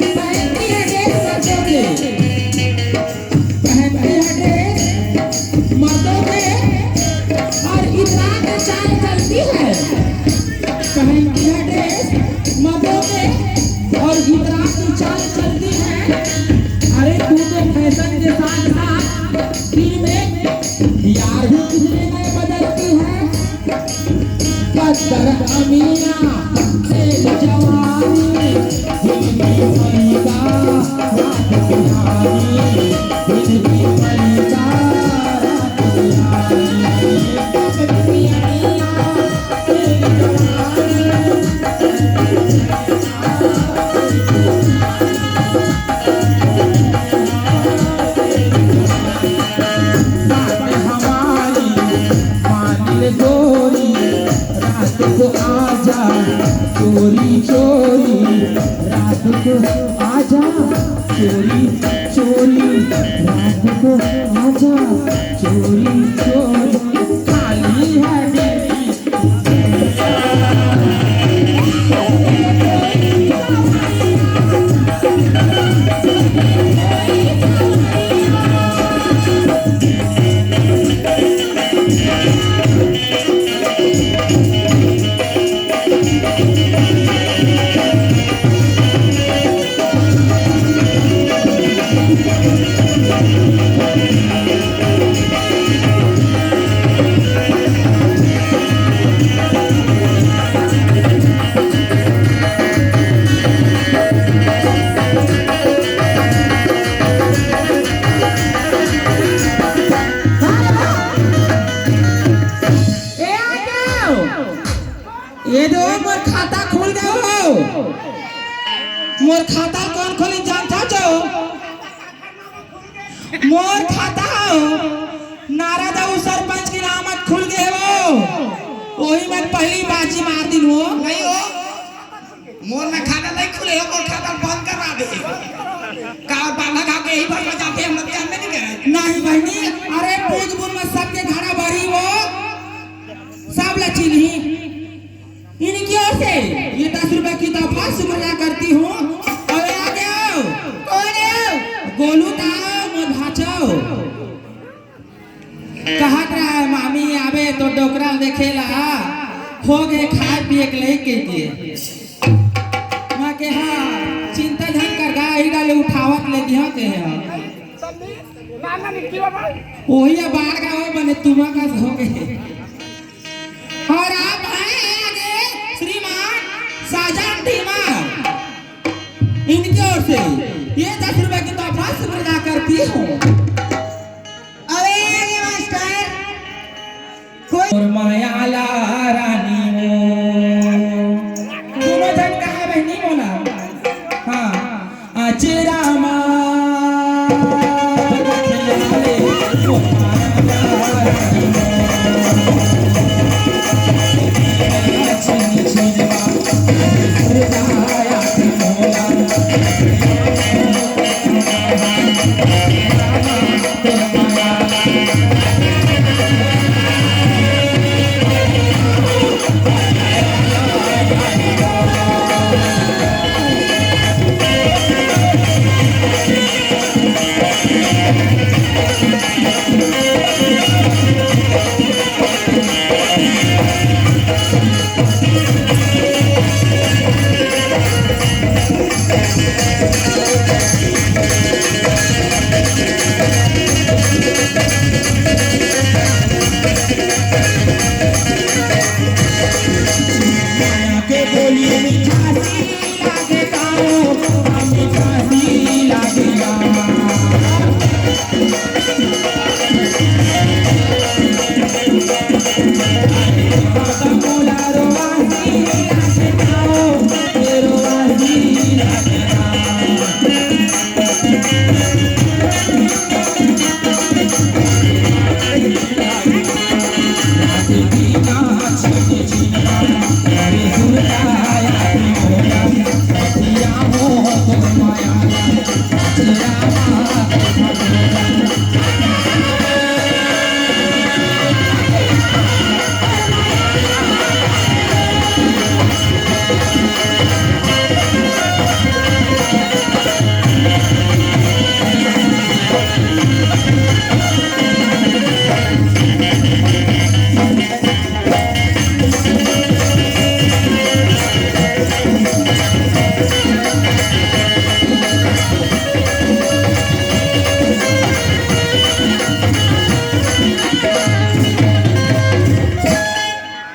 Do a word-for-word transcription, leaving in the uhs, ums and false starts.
पहनती है ड्रेस मर्दों के, पहनती है ड्रेस मर्दों के, और इतरा के चाल चलती है। पहनती है ड्रेस मर्दों के, और इतरा की चाल चलती है। अरे, तू तो फैशन के साथ साथ दिन में यार भी कितने नए बदलती है। पत्थर अमिया तेरी जवानी, दिल की मलिका, रात की रानी, दिल की मलिका, रात की रानी। पत्थर अमिया तेरी जवानी, बात हमारी मान ले गोरी, रात को आजा चोरी चोरी, रात को आजा चोरी चोरी, रात को आजा चोरी चोरी। खाली है दिल की ए, आ जाओ। ये दो मोर खाता खुल गए हो। मोर खाता कौन खोली जानता जो? मोर खाता हो। नारद अउ सरपंच के नाम खुल गए हो। वही मैं पहली बाजी मार दिन हो। नहीं हो। मोर में खाता नहीं खुले हो, मोर खाता बंद करवा दे। का बांधा खा के यही भाषा जाते हम लोग जानने नहीं गए। नहीं बहनी, अरे पूज बुन में सबके घड़ा भरी हो, सब ला चिन्ही। इनकी ओर से ये दस रुपए की तोहफा शुक्रिया करती हूँ। और आगे आओ। कौन है? गोलू दा, मोर भाचो। कहत रहा है, "मामी आबे तो डोकरा देखे ला, हो गए खाए पिए के लई के दिए।" मैं के, "हाँ, चिंता झन कर गा, ई डाले उठावत ले दिया के हाँ।" वही बाढ़ का हो बने तुमा का हो गए। और आप आए हैं आगे श्रीमान साजन धीमा, इनकी ओर से ये दस रुपए की तोहफा शुक्रिया करती हूँ।